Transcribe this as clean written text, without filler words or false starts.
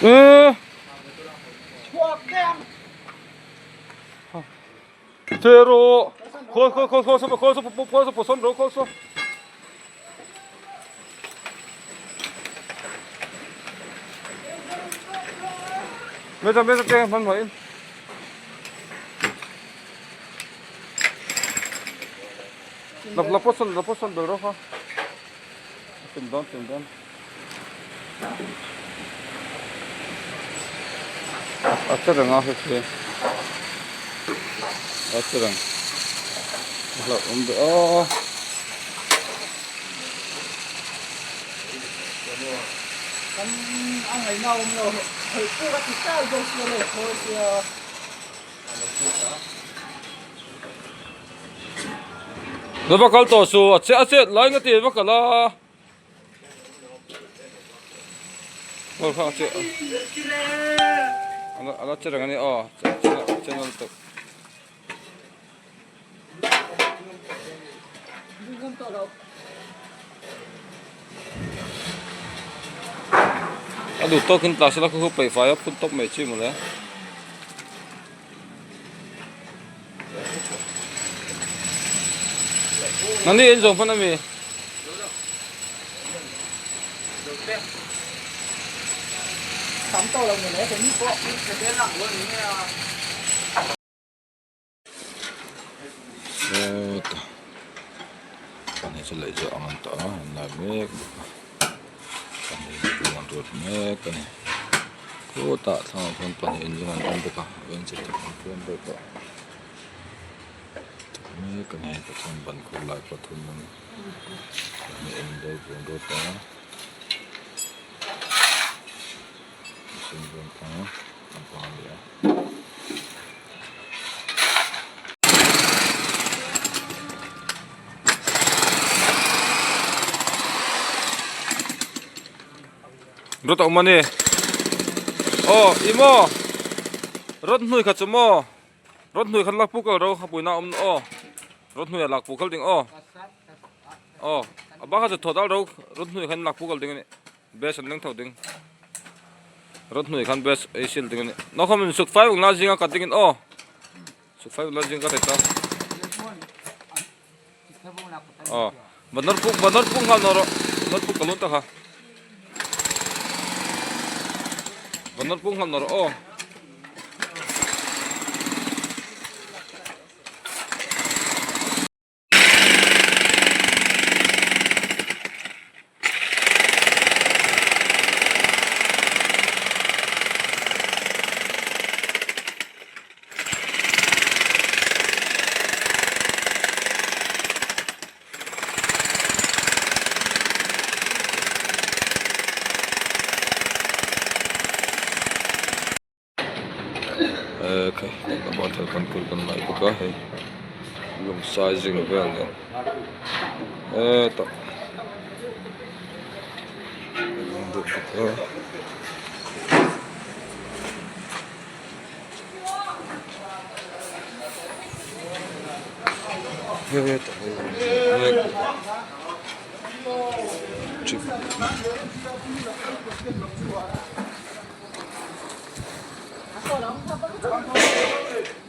Eh. Zero. Khawl khawl khawl khawl saw khawl saw khawl saw pawh ro khawl saw. Meza meza te hman hmai in. La la pawh sawn la pawh sawn bel ro kha. Chim dawn chim dawn. A che reng a hei khi a che reng a hlauh awm ve aw. Kan a ngaihna awm lo hei puk a ti tlai zawk sia leh khawi sia. La va kal tawh suh a che a chet lai nga ti va kal a kha a che a la che reng a ni aw che nal tawp. A duh tawkin tla sela khu khu peih fai a phun tawp mai chi mawle. Nani in zawng hman ami? Tam tawh lo mawle kei ni pawh. Sawtah pahnih chu lei chu a ngan tawh a an lai mek bawk a pahnih chu an ruat mek a ni khutah thlangah khuan pahnih in zawng an awm bawk a veng chi tak an puan deuh tawh mek a ni pathum ban khur lai pathum an pahnih in deuh an ruat a mihring chuan thang an pang leh a. Rot a awm a ni aw ih maw rot hnuai kha chu maw rot hnuai kha lak puk a ro puina a awm aw rot hnuai a lak puk kal ding aw aw a bak kha chu thaw dal ro rot hnuai khan lak puk kal ding a ni. Best an leng tho ding. Rot hnuai khan best ei sil ding ani. No khom in suk fai ung la zinga kat ding in aw. Suk fai ung la zinga kat ta. Aw. Banor puk banor puk ngal noro. Banor puk kalun ta kha. Banor puk ngal noro aw. Kan lai bawk a hei lung sizing vel nen hetah a lang deuh bawk a. Hetah hei mek bawk a.